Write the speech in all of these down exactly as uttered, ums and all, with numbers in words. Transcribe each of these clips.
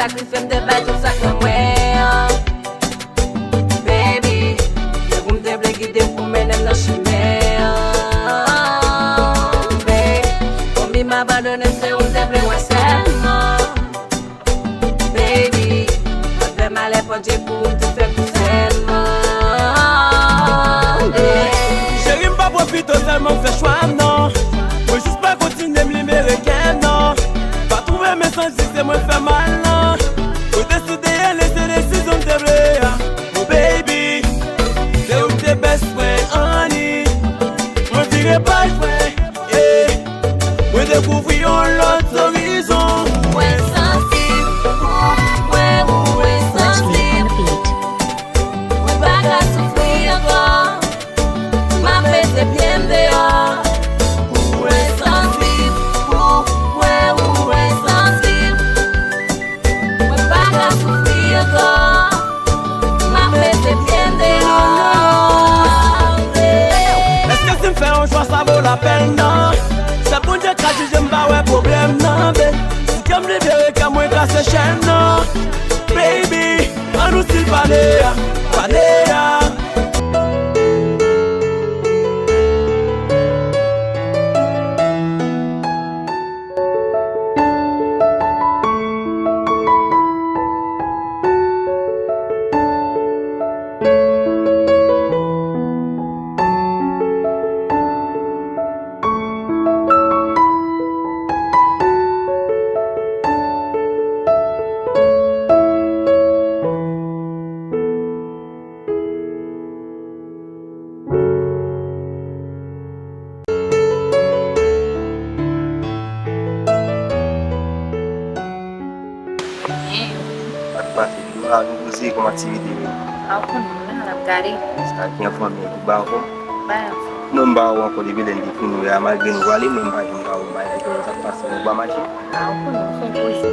Sakrifye m te bay tout sa k nan mwen an. Baby, se pou m te vle gide m pou mennen m nan chimen an. Baby, konbyen m abandone, se ou m te vle wè sèlman. Baby, mwen fè malè Bondye pou ou, m tou fè pou sèlman. Cheri, m pa pwofite w sèlman, m fè chwa m nan. Mwen jis pa kontinye, m libere kè m nan. Pa twouve m santi se mwen fè mal nan. Mwen deside ale, se desizyon m te vle a. Oh baby, se ou k te best mwen, honey. Mwen vire paj mwen, eh. Mwen dekouvri yon lòt orizon. Ou ensansib, ou, mwen, ou ensansib. Mwen pa ka soufri ankò. M ap mete pye m deyò. Ou ensansib, ou, mwen, ou ensansib. Mwen pa ka soufri ankò. M ap mete pye m deyò. Èske si m fè yon chwa, sa vo lapèn nan? Sèl Bondye ka jije, m pa wè pwoblèm nan, babe. Si kè m libere, kè mwen kase chèn nan. Baby, ann nou stil pale a, pale a. Sa k pase? Nou la, nou poze, kòman aktivite yo ye? A, ou konnen, nou la, n ap gade. Sa ki an fanmi an, tout bagay anfòm? Bagay anfòm. Non, m pa wè w ankò depi lè n te fin wè a, malgre nou pale, men m pa janm ka wè w, bagay ki sa k pase, nou pa mache. A, ou konnen, m fè yon poze.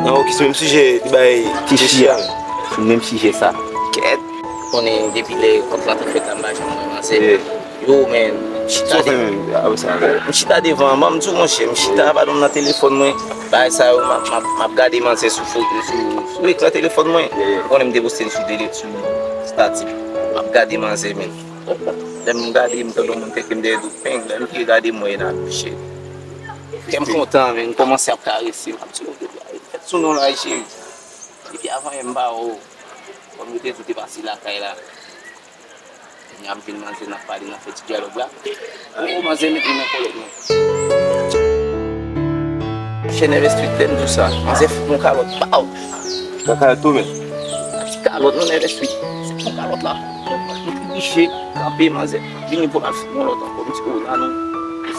Nan, ok, se menm sijè li bay Keshi a. Se menm sijè sa. Kèt. Konnen depi lè kont la te fèt la, m pa janm wè manzè. Yeah. Yo, men, m chita Sa w fè de- menm apre sa? M chita devan an, ban m di w, monchè, m chita, yeah, pa dòm nan telefòn mwen. Bagay sa yo, m ap, m ap, m ap gade manzè sou foto, sou, sou ekran telefòn mwen. Yeah, yeah. Ou konnen m te poste l sou tele, sou estati. M ap gade manzè, men. Lè m gade, m tande yon moun teke m dèyè do, peng, lè m vire gade, m wè Enalou, shit. Kè m kontan, men, m kòmanse ap karese. M ap di, "Oh, fèt sou non la, cheri." Epi avan yè m pa wè w. Kòm yo te di w te pase lakay la. Kounye a m jwenn manzè, n ap pale, n ap fè ti dyalòg la. Oh, manzè met mwen nan kòlèt mwen. Chè Nèvè Street, lè m di w sa, manzè fout mwen kalòt, pow! Yon kalòt tou, men. Ti kalòt, non, Nèvè Street. Se yon kalòt la. M tribiche, kanpe, manzè vini pou l al fout mwen lòt ankò. M di, "Oh, la non.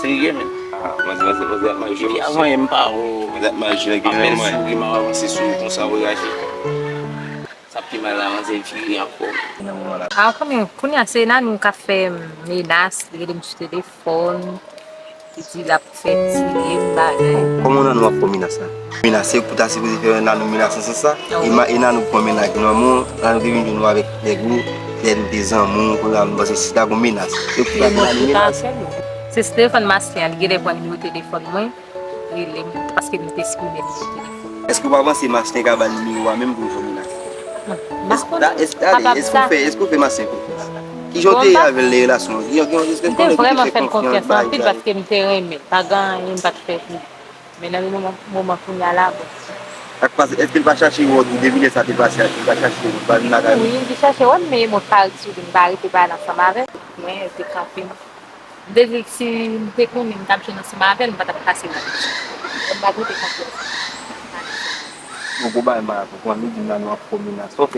Serye, men." Ah, manzè, manzè, manzè ap mal jwe. Epi avan yè m pa wè w. Manzè ap mal jwe, gen bèl souri, m ap avanse sou ou konsa, w reyaji. Sa pi mal la, manzè vire ankò. A, kanmenm, kounye a, se Nanou k ap fè m menas, li rele m sou telefòn, li di l ap fè tire m bagay. Kòman Nanou ap fè w menas la? Menas, se ou ki ta sipoze fè Nanou menas nan sans sa. E ma-, e Nanou pran mennaj nou, Nanou te vin jwenn ou avèk nèg ou, lè nou te zanmi, kounye a nou panse si ta gon menas. Se ou ki ta fè Nanou menas. Se sou telefòn masken an, li genlè pran nimewo telefòn mwen. Rele m, paske m te siprime nimewo telefòn. Èske w pa panse Maslen ka ba l nimewo a menm pou l fè w menas? M pa konnen. Èske, èske, èske w fè, èske w fè Maslen konfyans? Kijan w te ye avè l nan relasyon an? Kijan, kijan, èske w konnen ki te fè konfyans bay, bay? M te vrèman fè l konfyans anpil paske m te renmen l. Pa gen anyen m pa t fè pou li. Men nan moman, moman kounye a la, bon. Sa k pase, èske l pa chache wè w tou depi lè sa te pase a, èske l pa chache wè w, pa vin lakay ou? Wi, li chache wè m, men mwen pa ret sou li, m pa rete pale ansanm avè l. Mwen, l te kanpe m. M te di l si m te konnen m t ap jwenn ansanm avè l, m pa t ap pase nan misyon. M pa t mete konfyans nan misyon. Bon, bon, bagay m pa konprann, li di m la nou ap fè w menas. Sa w fè?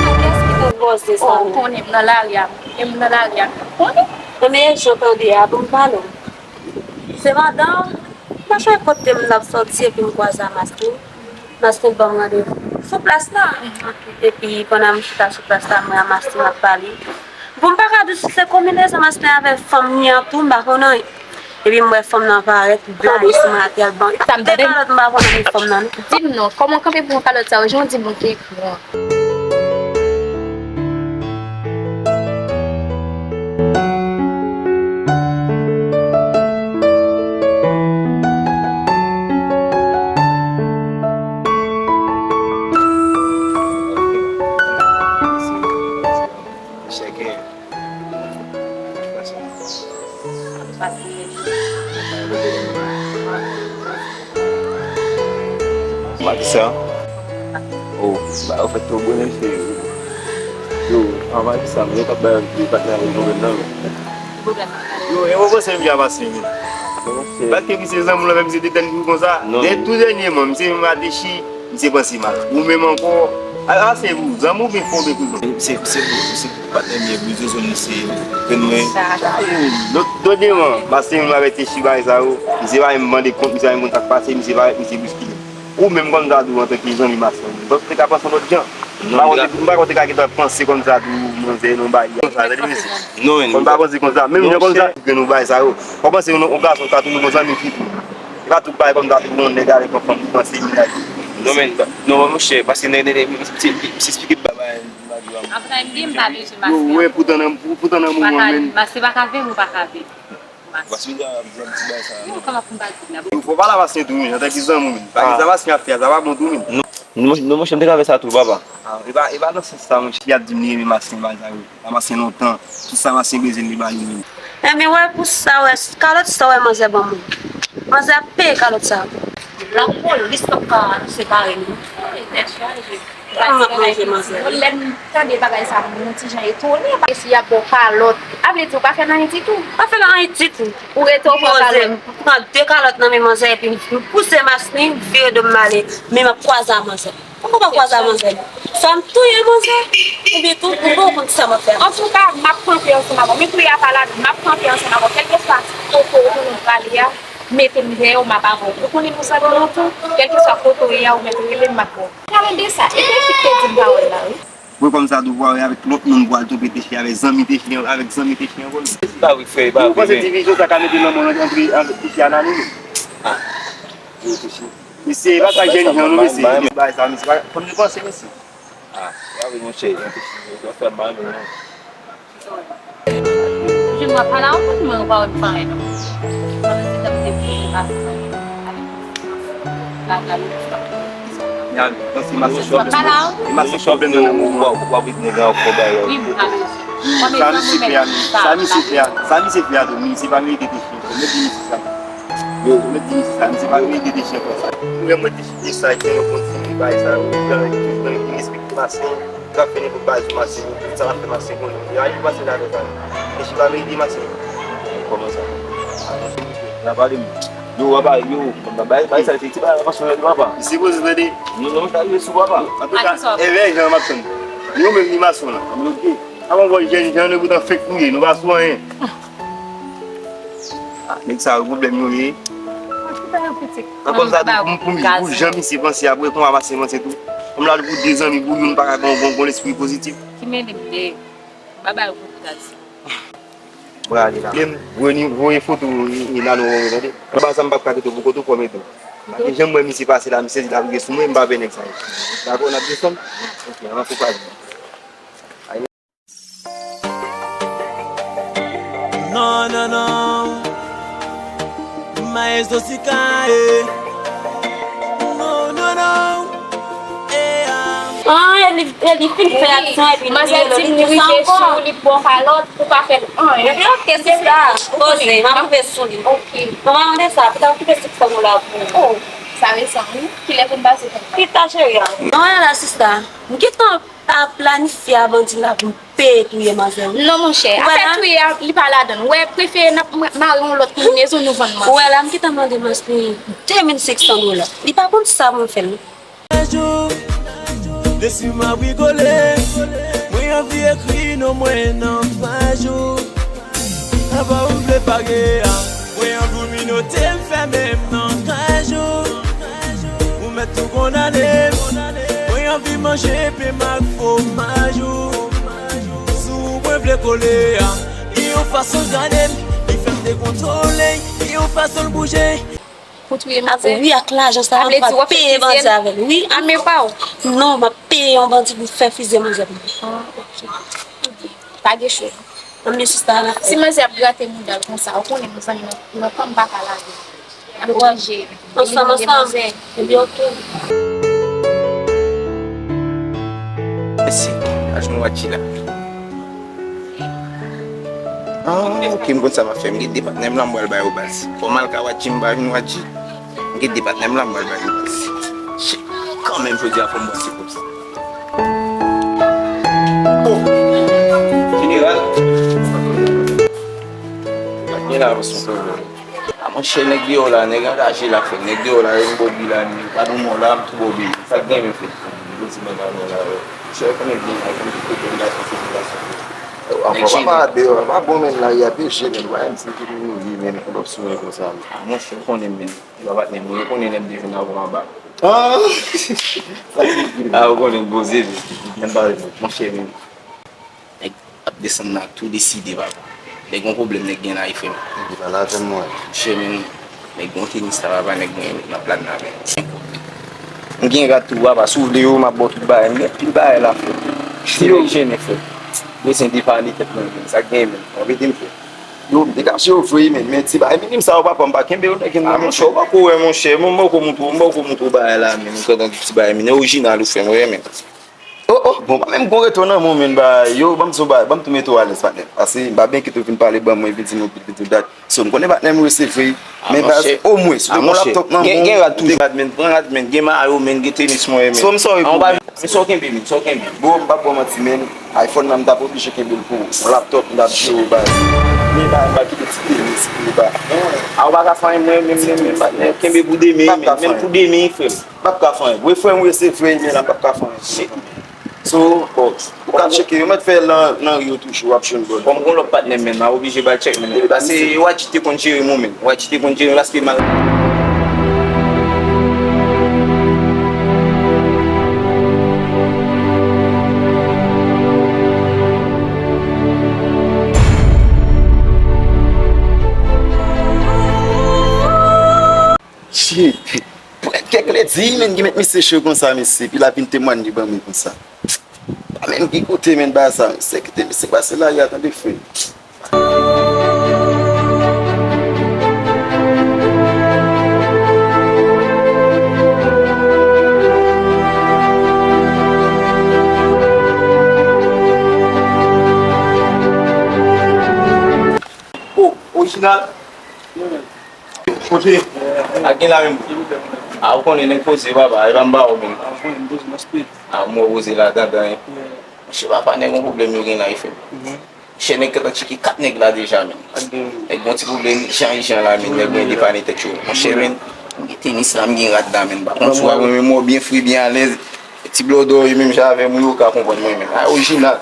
Kiyès ki te poze sa? Oh, ou konnen m nan lari a. E m nan lari a. Konnen? Premye jan tande a, bon, m pale w. Se madan, m pa chwazi kote m t ap sòti epi m kwaze a Maslin. Maslin ban m randevou sou plas la. Epi pandan m chita sou plas la, m wè a Maslin ap pale. Bon, m pa ka di w si se konbinezon Maslin avè fanm li an tou, m pa konnen. Epi m wè fanm nan parèt, blayi sou mwen atè, l ban de kalòt, m pa konnen ni fanm nan non. Di m non, kòman w kanpe pou yon kalòt sa yo, jan w di m ou gen kran. Chèken. Makisa. Oh, ba, ou fè twòp bon efè. Yo, an Makisa, mwen t ap bay yon ti patnè yon pwoblèm nan, men. Yo, e mwen panse m byen pase, men. Bat ke misye zanmi w la, menm si te tann kou konsa. Non. Lè tou dènyèman, misye menm a dechi. Misye panse mal. Ou menm ankò, a, a se ou, zanmi w byen fò byen kou. Se, se, se patnè m ye, bouzo zòn li se, grenn mwen. Lòt, dènyèman, Maslin menm avèk ti bagay sa yo, misye pa menm mande kont, misye pa menm konn sa k pase, misye pa, misye bouskile. Ou menm kòm sa tou, antanke zanmi Maslin, ou te ka panse yon lòt jan. M pa konn, m pa konn te ka gentan panse kòm sa tou, manzè, non, bay. Konsa, tande mesye. Non, men. Konn pa panse konsa, menm jan kòm sa, grenn ou bay sa yo. Ou panse yon, yon gason ka tounen yon zanmi fi tou. E pa tout bagay kòm sa, tout moun nèg avèk yon fanm ki panse li la. Non, men, non, men, monchè, paske nèg, nèg, nèg, misye, misye esplike m bagay, bagay. Apre, m di m pa bezwen Maslin. Yo, wè, poutan nan, poutan nan moman, men. Maslin pa ka vin, ou pa ka vin. Maslin pa bezwen ti bagay sa, non. Yo, kòman pou m pa di la? Yo, fò pale a Maslin tou, men, antanke zanmi w, men. Paske sa Maslin ap fè a, sa pa bon tou, men. Non, non, monchè, m te ka fè sa tou, papa. Ah, e pa, e pa nan sans sa, monchè, y ap di m li renmen Maslin, bagay sa yo. Sa Maslin lontan. Tout sa Maslin bezwen li ba li menm. Enben, wè pou sa, wè, kalòt sa, wè, manzè ban mwen. Manzè ap peye kalòt sa. Lapolis p ap ka separe nou. Tèt chaje. Kòman m ap manje manzè? Lè m tande bagay sa, m yon ti jan etone. E si y ap ba w kalòt, a vle di w pa fè anyen ditou? Pa fè anyen ditou. Ou rete w pran kalòt. M pran de kalòt nan men manzè, epi m pouse Maslin, m vire do m ale, men m ap kwaze a manzè. Poko pa kwaze a manzè non. Sa m touye manzè, oubyen tou, m poko konn sa m ap fè. Antouka, m ap kanpe ansanm avè w. Menm pri a pa ladan, m ap kanpe ansanm avè w. Kèlkeswa kote ou konnen w prale a, mete m dèyè w, m ap avè w. Ou konnen nou zanmi lontan, kèlkeswa kote w ye a, ou mèt rele m, m ap ba w. Pale de sa, e Techi ki te di m pawòl la, wi. Mwen kòm sa tou, vwa avèk lòt moun pral tonbe Techi, avèk zanmi Techi, avèk zanmi Techi ankò. Se pa vre, frè, e pa vre. Ou panse divizyon sa ka mete lanmò antre, antre Techi a nan nou? Ah. Yo, Techi. Mesye, e pa sa jèn jan nou, mesye. Bagay sa, mesye, pa, fò nou panse, mesye. Ah, pa vre, monchè, Techi, yo fè mal, men. Jim, w ap pale a yon moun, mwen, ou pa wè m parèt non. Kòm si tanm te vle pase avèk yon ti fanm. Ya, dan se mache chòp, e mache chòp nan w, w ap ret nèg an kò bay lòt. Sa misye fè a, sa misye fè a, sa misye fè a tou, misye pa merite te chen, mèt di misye sa. Yo, mèt di misye sa, misye pa merite te chen konsa. Mwen, mwen te chite sa, ki yon kontinye bay sa, yo, ki respekte mache. Ka fini pou baz mache, sa va fè mache konnen. Yo, aji mache la, sa. E si pa merite mache. Kòman sa? La pale m. Yo, wapa, yo, bay, bay sa, se ti bay la, mason la, papa. Li sipoze tande. Non, non, sa rive sou papa. Antouka, e lè jan m ap tann. Yo menm ni mason la. Bloke. Avan vòl jèn jan nou boutan fèk nou ye, nou pa sou anyen. Ah, nèg sa yo pwoblèm yo ye. An kòm sa tou, pou, pou, pou jan misye panse apre, kòman pase panse tou. Kòm la pou de zanmi, pou youn pa ka gon, gon, gon lespri pozitif. Ki mennen m de baba yo pou gaz. Prale la. Lè m voye ni-, voye foto e, e Nano ban mwen, tande. Anba sa m p ap ka kite w pou kote w kòm etan. Paske jan m wè misye pase la, misye di l ap rive sou mwen, m pa pè nèg sa yo. Dakò, n ap desann? Ok, ann fè pale. Non, non, non. Maestro Sika, eh. Non, non, non. Eh, ah. Ah, e li, e li fin fè aksyon epi li rele li tou sa ankò. Li pran kalòt pou pa fè l anyen. Epi ok, sista, poze, m ap rive sou li. Ok. Mwen pa mande sa, pou ta okipe sik fanm ou la pou ou. Oh, sa resan, wi. Kilè pou n pase konsa? Pita, cheri a. Non, la, sista. M gentan ap planifye a bandi la pou m peye touye manzè, wi. Non, monchè, afè touye a, li pa ladan l. Ou wè, prefere n ap ma-, mare yon lòt konbinezon, nou vann manzè. Ou wè la, m gentan mande manzè pou de mil senk san dola. Li pa konn sa pou m fè l, non. Jou, desi m ap rigole, mwen anvi ekri non mwen nan paj ou. Apa ou vle pare a? Mwen anvi w minote m fèmen m nan kay ou. Ou mèt tou kondane m. Mwen anvi manje pen m ak fwomaj ou. Sou mwen vle kole a. Gen yon fason l gade m, li fè m dekontwole. Gen yon fason l bouje. Pou touye manzè? Wi, ak lajan sa a, m ap peye bandi avè l. Wi. Ame pa w? Non, m ap peye yon bandi pou fè fizye manzè pou mwen. Ah, ok. Pa gen cho. Ann men sista la. Si manzè ap grate mouda l konsa, ou konnen, mezanmi, non, non, fanm pa ka lage. N ap oblije. Ansanm, ansanm. Ebyen, ok. Mèsi. Ajoute nou Watchi la. Ah, ok, m konn sa m ap fè. M gen de patnè m la, m pral ba yo baz. Fò m al ka Watchi, m pa vin Watchi. M gen de patnè m la, m pral ba yo baz. Shit. Kanmenm, jodi a, fò m bwè ti kòb sa. Oh! Jeneral. Gen la, avans yon pwoblèm. A monchè, nèg deyò la, nèg angaje la, frè. Nèg deyò la, yo bòbi la, men yo pa nan mò la, m tou bòbi. Sa k gen, men, frè? Yo di mwen pa nan la, yo. Monchè, yo konnen byen, yo konnen tout kote m gason, se pou gason. Afè pa deyò la pa bon, men lari a peche, men pa M C ki pou mouri, men pou l ap sou mwen konsa. A monchè, yo konnen, men. Yo pa patnè m, yo konnen lè m te jwenn avè w anba. Ah! Ah, yo konnen m poze, men. Men pa monchè, men. Nèg ap desann nan tou deside, papa. Nèg gon pwoblèm, nèg gen la, frè m. Nèg pale avè m, mwen. Monchè, men, nèg gon tenis la, papa, nèg mwen, n ap la nan men. M gen rad tou, papa, si w vle yo, m ap ba w tout bagay. M gen pil bagay la, frè m. Si yo jennen, frè m. Bezwen depane tèt mwen, men. Sa k gen, men. W ap ede m, frè m. Yo, m te kache yo vre, men, men ti bagay minim sa yo, papa, m pa kenbe yo, nèg gen nan men. Ah, monchè, w pako wè, monchè. Mwen, m pako montre w, m pako montre w bagay la, men. M kontan di ti bagay minim. Orijinal, ou frè m, wi, men. Oh, oh, bon, pa menm gon retou nan men w, men, ba, yo, ban m di w bagay, ban m tou mete w alèz, patnè. Paske m pa byen kite w vin pale ban mwen, vin di m yon pil, pil, pil dat. So, m konnen patnè m resevre, men, ba, omwen, si w te gon laptop nan men w, gen rad toujou. Rad, men, pran rad, men, gen mayo, men, gen tenis mwen, men. So, m sorry pou ou, men. Men sa w kenbe, men, sa w kenbe. Bro, m p ap ba w manti, men, iPhone nan, m t ap oblije kenbe l pou ou. Laptop, m t ap jere w, ba. Men, ba, m pa kite ti tenis pou ou, ba. A, ou pa ka fè anyen, mwen, men, men, men, patnè, kenbe pou demen, men, men pou demen, frè m. M p ap ka fè anyen. Wi, frè m, wi, se vre, men la, m p ap ka fè anyen. So, bon, ou ka tcheke, yo mèt fè nan, nan ri yo toujou, w ap jwenn bòn. Kòm gon lòt patnè m, men, m a oblije ba l tchèk, men. Paske Watchi te konn jere m, men. Watchi te konn jere m, paske mal. Shit. Prèt kèk lè di, men, ki mèt misye cho konsa, mesye, epi l ap vin temwanye ban mwen konsa. Pa menm ki kote, men, bagay sa, mesye, kite misye pase lari a, tande, frè. Final. Kote? A gen la menm. A, ou konnen nèg poze, papa, e pa m ba ou menm. A, ou konnen m poze nan speed. A, mwen poze la dandan, hein. Monchè, papa, nèg yon pwoblèm yo gen la, e fè. Monchè, nèg gentan tcheke kat nèg la deja, menm. Nèg gon ti pwoblèm ijan, ijan la, menm. Nèg gen depane tèt yo. Monchè, menm, m gen tenis la, m gen rad la, menm. Pa kont sou a, mwen, menm, mwen byen fri, byen alèz. Ti blòdò yo menm jan avè m, wi, ou ka konprann mwen menm. A, orijinal.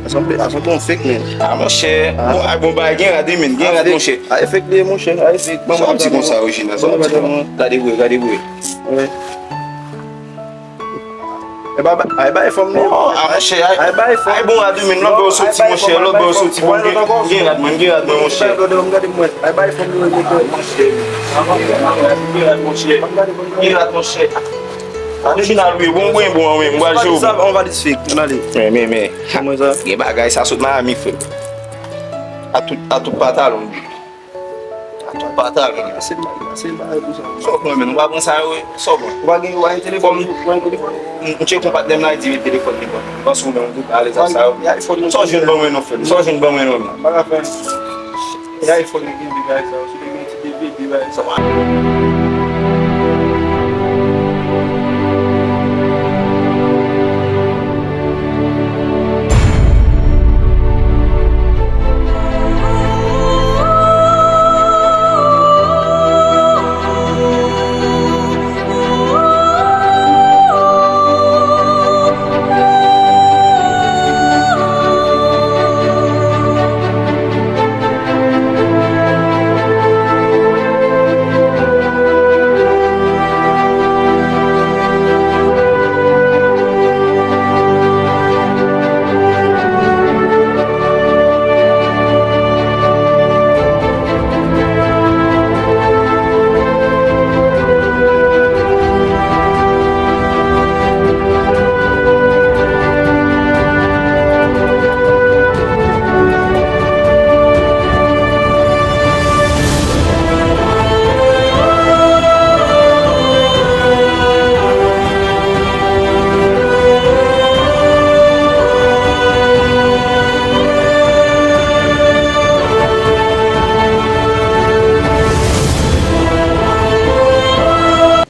A sanble, a sanble yon fake, men. A, monchè. Bon, a, bon, bagay, gen rad, wi, men. Gen rad, monchè. A, e fake li ye, monchè. A, e fake. Sa w ap di konsa, orijinal? Sa w ap di konsa? Gade vre, gade vre. Wi. E ba, e ba, e fòm li. Oh, a, monchè, ay, ay, ba, e fòm. Ay, bon, a, demen, lòt bò yo soti, monchè, lòt bò yo soti, bon, gen, gen rad, mwen, gen rad, mwen, monchè. Ay, ba, e fòm li, monchè. Monchè, gen rad, monchè. Gen rad, monchè. A, orijinal, wi, bon, bon, bon, wi, m pral jwe. On va disfik, on ale. Men, men, men. Gen bagay, sa sot Miami, frè. A tout, a tout patalon. A tout patalon. Se mal, se mal pou sa. Sa w pran, men, ou pa pran sa yo, wi. Sa w pran? Ou pa gen, ou pa gen telefòn, ou pa gen telefòn. M, m tcheke yon patnè m la, li di met telefòn li ban m. Panse ou menm, ou tout alèz ak sa yo. Sa w jwenn ban mwen non, frè m? Sa w jwenn ban mwen non, men? M pa ka fè anyen. E iPhone ki gen bagay sa yo. Si te gen ti D V D bagay sa yo.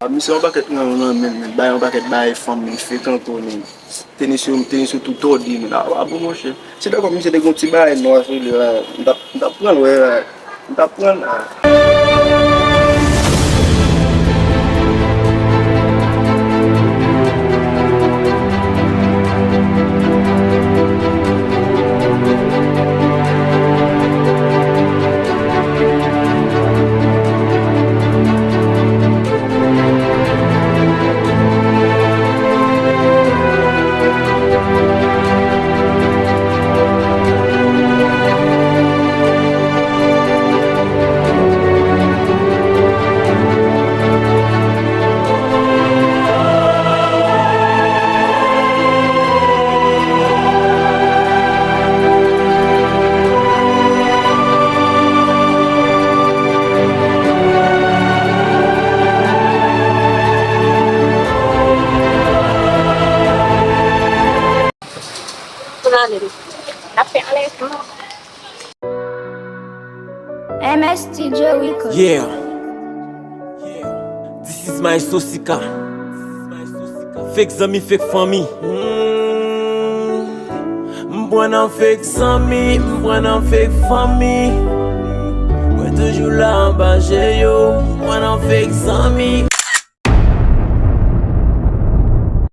A, misye yon pakèt nan, nan men, men, bay yon pakèt bay fanm, li frekante, men. Tenis yo, tenis yo tou tòde, men. A, a, bon, monchè. Se dakò, misye te gen yon ti bagay nwa sou li, a, m t ap, m t ap pran l, wè, a. M t ap pran l, a. Pou n ale. N ap fè anlè. M S Studio Record. Yeah. This is my Sosika. Fake zanmi, fake fanmi. Mm. M pran nan fake zanmi, m pran nan fake fanmi. Mwen toujou la anba je yo, m pran nan fake zanmi.